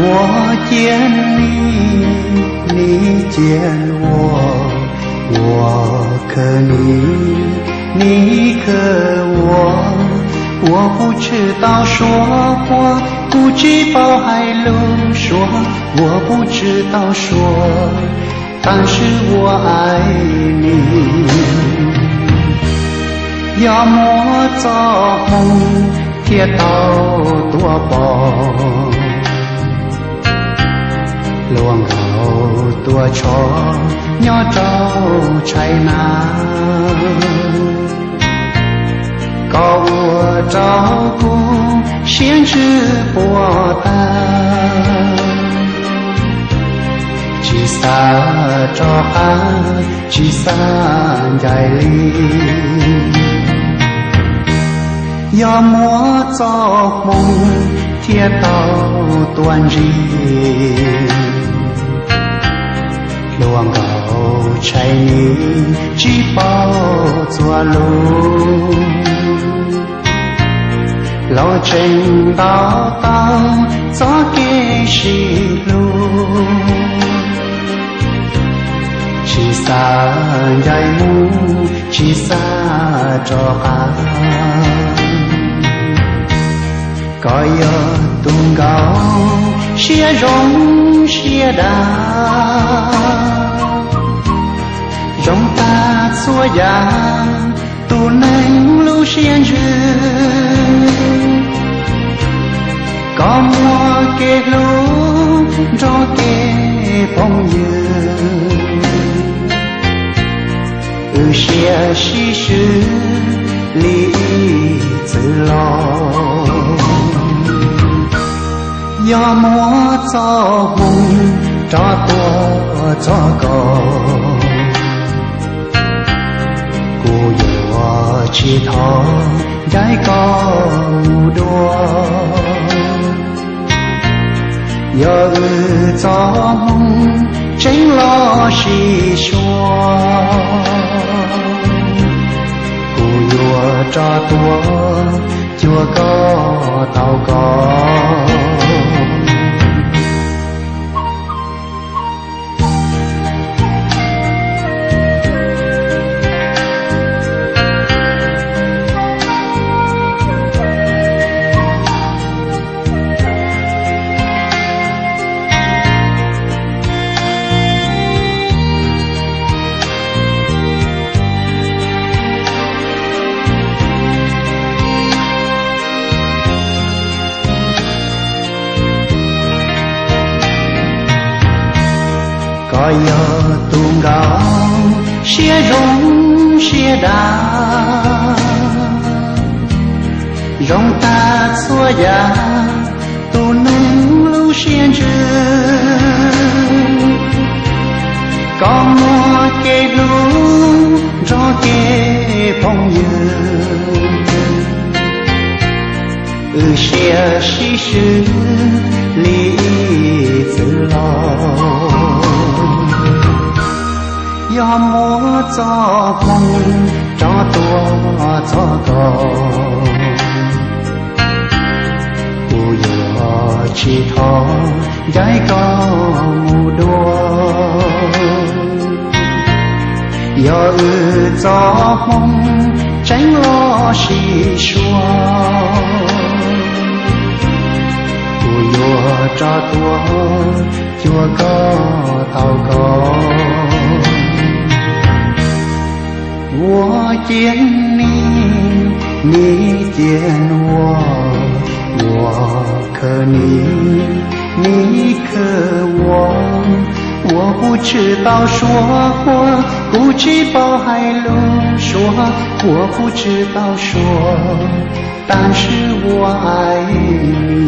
我见你，你见我，我可你，你可我。我不知道说话，不知道海路说，我不知道说，但是我爱你。 Yog muaj txoj hmoo thiaj tau tuaj pom hluas nkauj tuaj tshov nyob rau tshais nas. Koj ua rau kuv siab ntsws puas tag, tsis xav rov qab, tsis xav ncaim li. Yog muaj txoj hmoo thiaj tau tuaj ntsib hluas nkauj tshais ni tsis paub txuas lus, los tseem ntaus tau txoj kev sib hlub, tsis xav ncaim mus, tsis xav rov qab. Koj yog tus nkauj siab zoo siab dav, zoo tag txhua yam tus neeg lub siab ntsws. Koj muaj kev hlub nrog kev phooj ywg, wb siab sib swb li ib txwm los. Yog muaj txoj hmoo rov tuaj txog koj, kuv yuav tsis thov ncaim koj mus dua. Yog wb txoj hmoo tseem los sib suav, kuv yuav rov tuaj cuag koj tau koj. กอดยอดตุงกาว เสียรงเสียดาย รองตาสัวยา tus neeg lub siab ntsws. Koj muaj kev hlub nrog kev phooj ywg, wb siab sib swb li ib txwm los. Yog muaj txoj hmoo rov tuaj txog koj, kuv yuav tsis thov ncaim koj mus dua. Yog wb txoj hmoo tseem los sib suav, kuv yuav rov tuaj cuag koj tau koj. 我见你，你见我，我可你，你可我。我不知道说话，不知道海路说，我不知道说，但是我爱你。